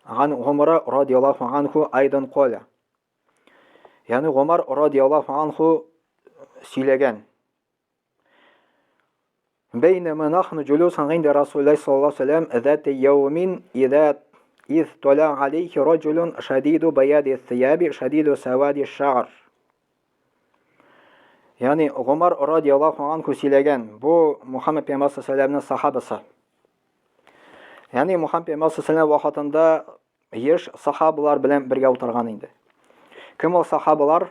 Ган Гомара радиаллаху анху айдан каля. Ягъни Гомар радиаллаху анху сөйләгән. Бәйнәмә нахну җулюсан гинда Расулуллаһи саллаллаһу алейһи ва сәлләм зат яумин иза из таля алейхи раджулун шадиду баяди сияби шадиду савади шагр. Ягъни Гомар радиаллаху анху сөйләгән. Бу Мухаммад пәйгамбәр саллаллаху алейһи сахабасы. Ягъни Мухаммад пәйгамбәр саллаллаху вакытында еш сахабалар белән бергә утырган инде. Кем ул сахабалар?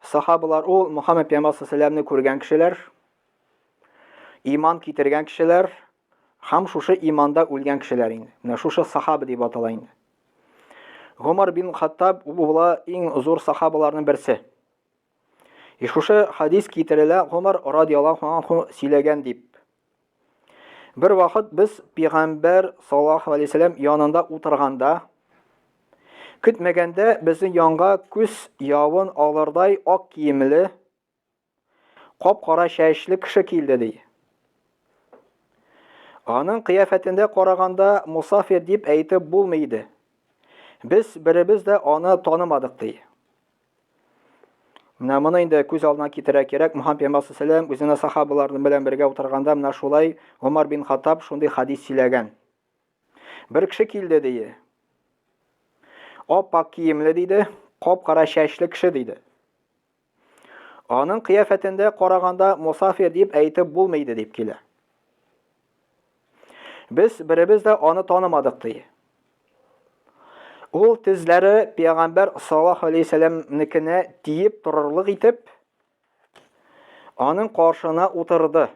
Сахабалар ул Мухаммад пәйгамбәр саллаллаху күргән кешеләр, иман китергән кешеләр һәм шушы иманда үлгән кешеләр инде. Менә шушы сахаба дип атала инде. Гомар бин Хаттаб бу була иң зур сахабаларның берсе. И шушы хадис китерелә Гомар радиаллаху анху сөйләгән дип. Бер вакыт без пәйгамбәр саллаллаху алейһи вәсәлләм янында утырганда, көтмәгәндә безнең янга күз явын алырдай ак киемле, кап-кара чәчле кеше килде ди. Аның кыяфәтендә караганда мусафир дип әйтеп булмый иде. Без беребез дә аны танымадык ди. Менә моны инде күз алдына китерә кирәк. Мухаммад пәйгамбәр саллаллаху үзенең сахабалары белән бергә утырганда менә шулай Гомар бин Хаттаб шундый хадис сөйләгән. Бер кеше килде ди. Аппак киемле диде, кап-кара чәчле кеше диде. Аның кыяфәтендә караганда мусафир дип әйтеп булмый иде дип килә. Без беребез дә аны танымадык ди. Ул тезләре пәйгамбәр саллаллаху алейхи сәламнекенә тиеп торырлык итеп, аның каршына утырды.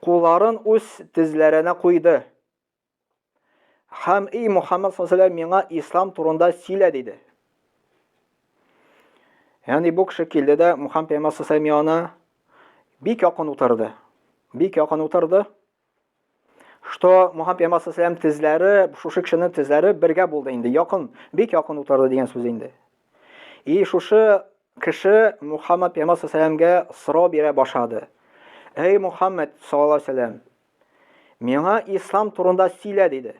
Кулларын үз тезләренә куйды. Һәм эй Мухаммад саллаллаху алейхи миңа ислам турында сөйлә диде. Ягъни бу кеше килде дә Мухаммад пәйгамбәр саллаллаху янына бик якын утырды. Бик якын утырды. Что Мухаммад пәйгамбәр саллаллаху тезләре, шушы кешенең тезләре бергә булды инде, якын, бик якын утырды дигән сүз инде. И шушы кеше Мухаммад пәйгамбәр саллаллаху сорау бирә башлады. Эй Мухаммад саллаллаху алейһи миңа ислам турында сөйлә диде.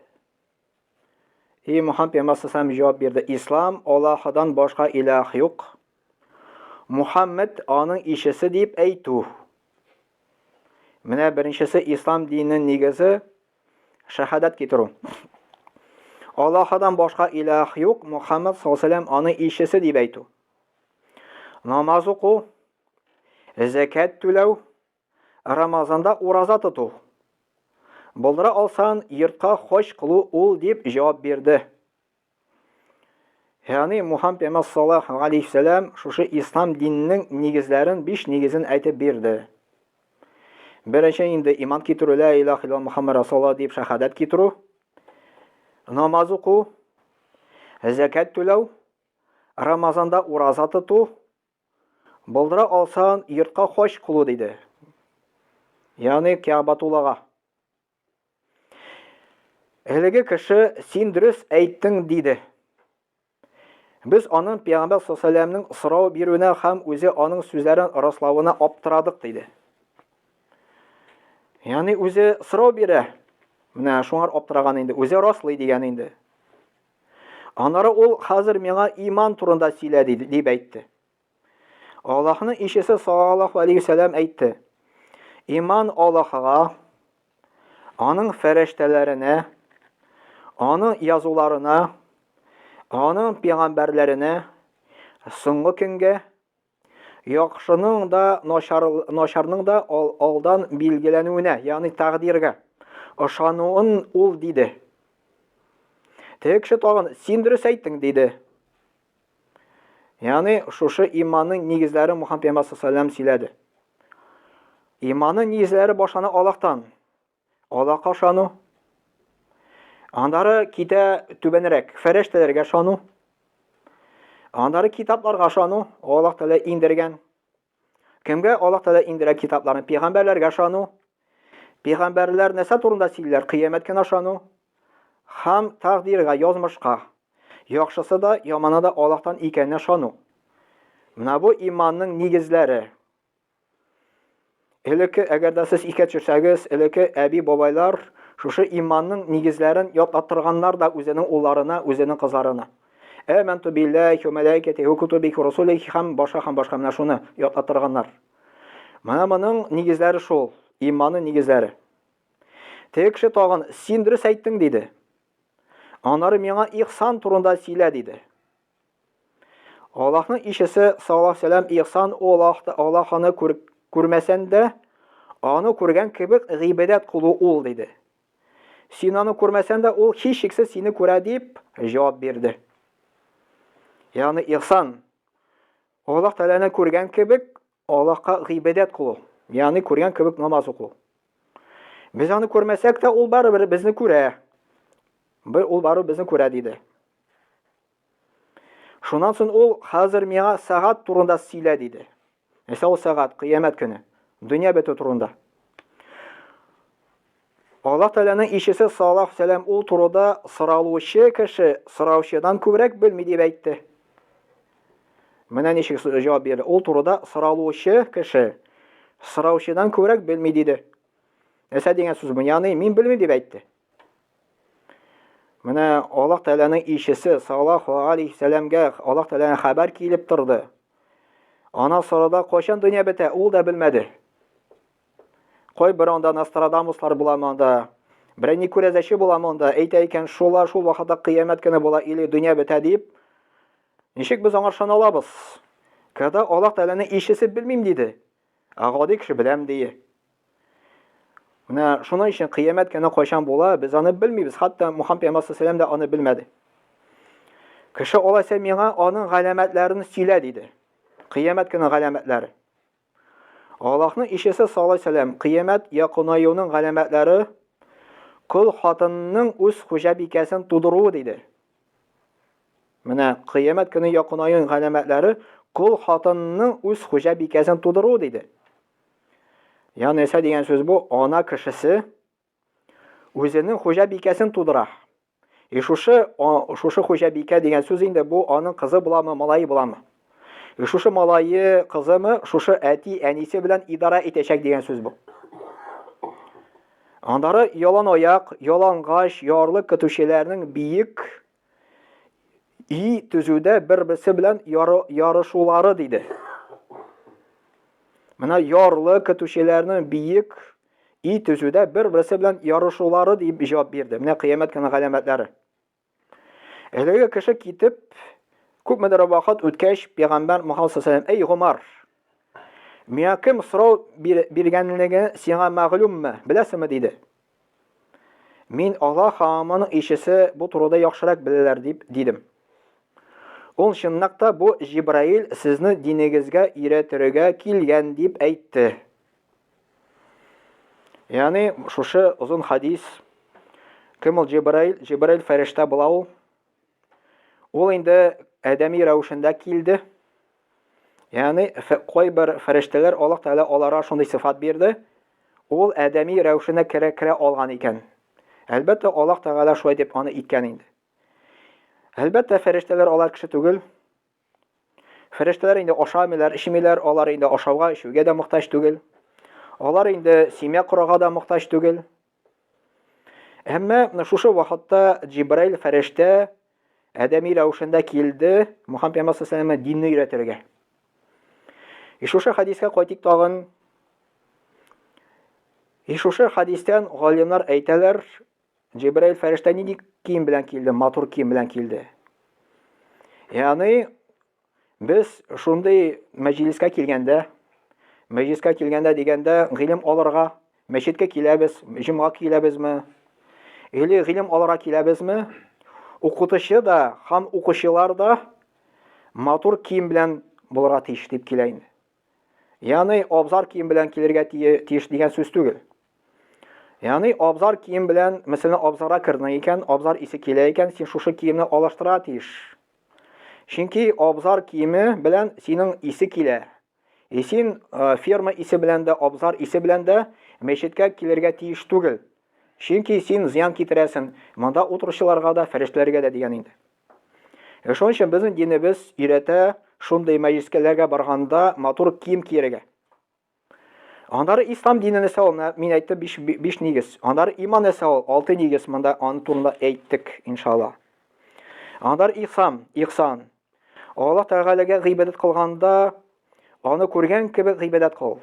И Мухаммад пәйгамбәр саллаллаху җавап бирде. Ислам Аллаһыдан башка илаһ юк. Мухаммад аның ишесе дип әйтү. Менә беренчесе ислам диненең нигезе шәһадәт китерү. Аллаһыдан башка илаһ юк, Мухаммад саллаллаху алейһи аның ишесе дип әйтү. Намаз уку, зәкят түләү, Рамазанда ураза тоту. Булдыра алсан, йортка хаҗ кылу ул дип җавап бирде. Ягъни Мухаммад пәйгамбәр саллаллаху алейхи вәсәләм шушы ислам диненең нигезләрен, биш нигезен әйтеп бирде. Беренче инде иман китерү, ла илаһ илlallah Мухаммад расулуллаһ дип шәһадәт китерү, намаз уку, зәкят түләү, Рамазанда ураза тоту, Булдыра алсаң, йортка хаҗ кылу, диде. Ягъни Кәгъбатуллага. Әлеге кеше, син дөрес әйттең, диде. Без аның пәйгамбәр саллаллаху сорау бирүенә һәм үзе аның сүзләрен раславына аптырадык, диде. Ягъни үзе сорау бирә. Менә шуңар аптыраган инде. Үзе раслый дигән инде. Аннары ул хәзер миңа иман турында сөйлә диде, дип әйтте. Аллаһның илчесе саллаллаху алейхи вәсәләм әйтте. Иман Аллаһыга, аның фәрештәләренә, аның язуларына, аның пәйгамбәрләренә, соңгы көнгә Яхшының да, начар, начарның да ал, алдан билгеләнүенә, ягъни тәкъдиргә ышануын ул диде. Теге кеше тагын, син дөрес әйттең, диде. Ягъни шушы иманның нигезләре Мухаммад пәйгамбәр саллаллаху сөйләде. Иманның нигезләре башлана Аллаһтан. Аллаһка ышану. Аннары китә түбәнрәк, фәрештәләргә ышану. Аннары китапларга ышану, Аллаһ Тәгалә иңдергән. Кемгә Аллаһ Тәгалә иңдерә китапларны? Пәйгамбәрләргә ышану. Пәйгамбәрләр нәрсә турында сөйлиләр? Кыямәт көненә ышану. Һәм тәкъдиргә, язмышка. Яхшысы да, яманы да Аллаһтан икәненә ышану. Менә бу иманның нигезләре. Элекке, әгәр дә сез искә төшерсәгез, элекке әби-бабайлар Шушы иманның нигезләрен ятлаттырганнар да үзенең улларына, үзенең кызларына. Әмәнту билләһи ва мәләикәтиһи ва кутубихи ва русулихи һәм башка һәм башка менә шуны ятлаттырганнар. Менә моның нигезләре шул, иманның нигезләре. Теге кеше тагын, син дөрес әйттең, диде. Аннары миңа ихсан турында сөйлә, диде. Аллаһның илчесе саллаллаһу сәлам ихсан ул Аллаһ аны күр, күрмәсән дә, аны күргән кебек гыйбадәт кылу ул диде. Син аны күрмәсән дә, ул һичшиксез сине күрә дип җавап бирде. Ягъни ихсан Аллаһ Тәгаләне күргән кебек Аллаһка гыйбадәт кылу, ягъни күргән кебек намаз уку. Без аны күрмәсәк тә, ул барыбер безне күрә. Бер ул барыбер безне күрә диде. Шуннан соң ул хәзер миңа сәгать турында сөйлә диде. Нәрсә ул сәгать? Кыямәт көне. Дөнья бетү турында. Аллаһ Тәгаләнең илчесе саллаллаһу сәлам ул турыда соралучы кеше сораучыдан күбрәк белми дип әйтте. Менә ничек җавап бирде. Ул турыда соралучы кеше сораучыдан күбрәк белми диде. Нәрсә дигән сүз бу? Ягъни мин белмим дип әйтте. Менә Аллаһ Тәгаләнең илчесе саллаллаһу алейхи сәламгә Аллаһ Тәгаләнең хәбәр килеп торды. Ана сорада кайчан дөнья бетә, ул да белмәде. Кай бер анда Нострадамуслар буламы анда? Берәр ни күрәзәче буламы анда? Әйтә икән, шулар шул вакытта кыямәт көне була или дөнья бетә дип. Ничек без аңа ышана алабыз? Когда Аллаһ Тәгаләнең илчесе белмим диде. Ә гади кеше беләм ди. Менә шуның өчен кыямәт көне кайчан була, без аны белмибез. Хәтта Мухаммад пәйгамбәр саллаллаху дә аны белмәде. Кеше алайса миңа аның галәмәтләрен сөйлә диде. Кыямәт көне галәмәтләре. Аллаһның илчесе саллаллаху алейһи кыямәт якынаюның галәмәтләре кол хатынның үз хуҗабикәсен тудыруы диде. Менә кыямәт көне якынаюның галәмәтләре кол хатынның үз хуҗабикәсен тудыру диде. Ягъни нәрсә дигән сүз бу? Ана кешесе үзенең хуҗабикәсен тудыра. И шушы шушы хуҗабикә дигән сүз инде бу аның кызы буламы, малае буламы? И шушы малае, кызымы шушы әти әнисе белән идара итәчәк дигән сүз бу. Аннары ялан аяк, ялангач, ярлы көтүчеләрнең биек и төзүдә бер-берсе белән ярышулары диде. Менә ярлы көтүчеләрнең биек и төзүдә бер-берсе белән ярышулары дип җавап бирде. Менә кыямәт көне галәмәтләре. Әлеге кеше китеп, күпмедер вакыт үткәч, пәйгамбәр Мухаммад саллаллаху алейһи Эй, Гомар, миңа кем сорау биргәнлеге сиңа мәгълүмме, беләсеңме, диде. Мин Аллаһ һәм аның илчесе бу турыда яхшырак беләләр дип дидем. Ул чынлап та бу Җибраил сезне динегезгә өйрәтергә килгән дип әйтте. Ягъни шушы озын хадис кем ул Җибраил? Җибраил фәрештә була ул. Ул инде адәми рәвешендә килде. Ягъни кайбер фәрештәләр Аллаһ Тәгалә аларга шундый сыйфат бирде. Ул адәми рәвешенә керә керә алган икән. Әлбәттә, Аллаһ Тәгалә шулай дип аны иткән инде. Әлбәттә, фәрештәләр алар кеше түгел. Фәрештәләр инде ашамыйлар, эчмиләр, алар инде ашауга, эчүгә дә мохтаҗ түгел. Алар инде семья корырга да мохтаҗ түгел. Әмма шушы вакытта Җибраил фәрештә адәми рәвешендә килде Мухаммад пәйгамбәр саллаллаху динне өйрәтергә. И шушы хадискә кайтыйк тагын. И шушы хадистән галимнар әйтәләр, Җибраил фәрештә нинди кием белән килде? Матур кием белән килде. Ягъни без шундый мәҗлескә килгәндә, мәҗлескә килгәндә дигәндә гыйлем алырга мәчеткә киләбез, җомга киләбезме? Или гыйлем алырга киләбезме? Укытучы да һәм укучылар да матур кием белән булырга тиеш дип килә инде. Ягъни абзар кием белән килергә тиеш дигән сүз түгел. Ягъни абзар кием белән, мәсәлән, абзарга кердең икән, абзар исе килә икән, син шушы киемне алыштырырга тиеш. Чөнки абзар киеме белән синең исе килә. И син э, ферма исе белән дә, абзар исе белән дә мәчеткә килергә тиеш түгел. Чөнки син зыян китерәсең монда утыручыларга да, фәрештәләргә дә дигән инде. Э, шуның өчен безнең динебез өйрәтә шундый мәҗлескәләргә барганда матур кием кияргә. Аннары ислам дине нәрсә ул? Мин әйттем 5 5 нигез. Аннары иман нәрсә ул? 6 нигез. Монда аны турында әйттек, иншалла. Аннары ихсан, ихсан. Аллаһ Тәгаләгә гыйбадәт кылганда, аны күргән кебек гыйбадәт кыл.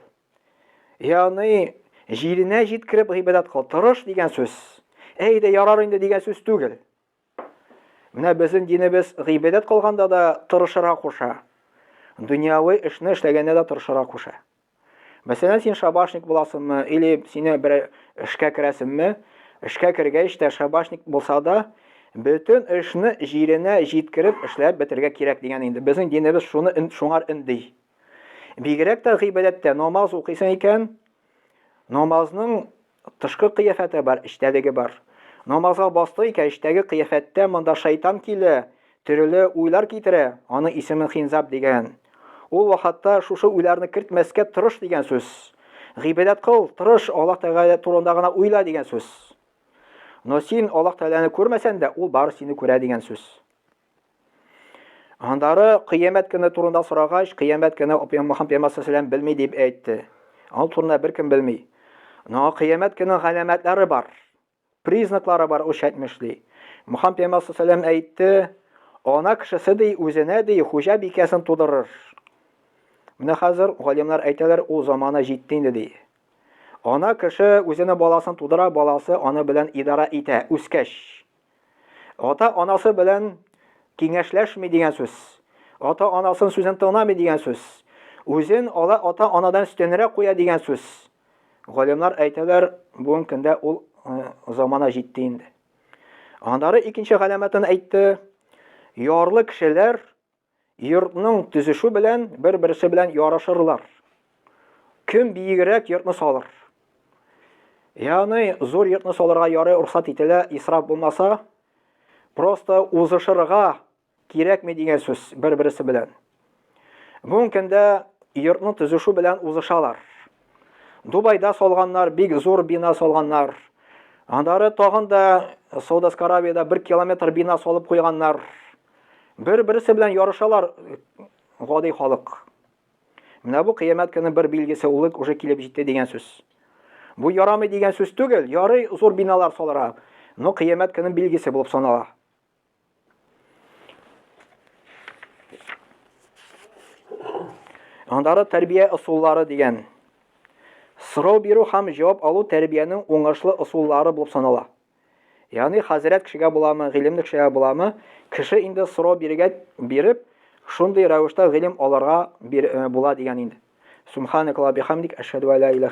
Ягъни җиренә җиткереп гыйбадәт кыл, тырыш дигән сүз. Әйдә ярар инде дигән сүз түгел. Менә безнең динебез гыйбадәт кылганда да тырышырга куша. Дөньяви эшне эшләгәндә дә тырышырга куша. Мәсәлән, син шабашник буласыңмы или сине бер эшкә керәсеңме? Эшкә кергәч тә шабашник булса да, бөтен эшне җиренә җиткереп эшләп бетерергә кирәк дигән инде. Безнең динебез шуны шуңар өнди. Бигрәк тә гыйбадәттә намаз укыйсың икән, намазның Тышкы кыяфәте бар, эчтәлеге бар. Намазга басты икән, эчтәге кыяфәттә монда шайтан килә, төрле уйлар китерә, аның исеме Хинзаб дигән. Ул вакытта шушы уйларны кертмәскә тырыш дигән сүз. Гыйбадәт кыл, тырыш, Аллаһ Тәгалә турында гына уйла дигән сүз. Но син Аллаһ Тәгаләне күрмәсән дә, ул бары сине күрә дигән сүз. Андары кыямәт көне турында сорагач, кыямәт көне Мөхәммәд пәйгамбәр саллаллаху белми дип әйтте. Ул турында беркем белми. Но кыямәт көне галәмәтләре бар. Признаклары бар, ул әйтмешли. Мөхәммәд пәйгамбәр саллаллаху әйтте, ана кешесе ди, үзенә ди, хуҗа бикәсен тудырыр. Менә хәзер галимнәр әйтәләр, ул замана җитте инде ди. Ана кеше үзенең баласын тудыра, баласы аны белән идара итә, үскәч. Ата-анасы белән киңәшләшми дигән сүз. Ата-анасын сүзен тыңламый дигән сүз. Үзен ала ата-анадан өстенрәк куя дигән сүз. Галимнар әйтәләр, бүгенге көндә ул э, замана җитте инде. Аннары икенче галәмәтен әйтте. Ярлы кешеләр Йортның төзешү белән бер-берсе белән ярышырлар. Кем биегрәк йортны салыр? Ягъни зур йортны салырга ярый, рөхсәт ителә, исраф булмаса, просто узышырга кирәкми дигән сүз бер-берсе белән. Бүгенге көндә йортны төзешү белән узышалар. Дубайда салганнар, бик зур бина салганнар. Аннары тагын да Саудовская Аравиядә бер километр бина салып куйганнар. Бер-берсе белән ярышалар гади халык. Менә бу кыямәт көне бер билгесе ул уже килеп җитте дигән сүз. Бу ярамый дигән сүз түгел, ярый зур биналар салырга, но кыямәт көне билгесе булып санала. Андары тәрбия ысуллары дигән. Сорау бирү һәм җавап алу тәрбиянең уңышлы ысуллары булып санала. Ягъни хәзрәт кешегә буламы, гыйлемле кешегә буламы, кеше инде сорау бирергә биреп, шундый рәвештә гыйлем алырга бир, э, була дигән инде. Субханакалла бихамдик, ашһаду ла илаһ.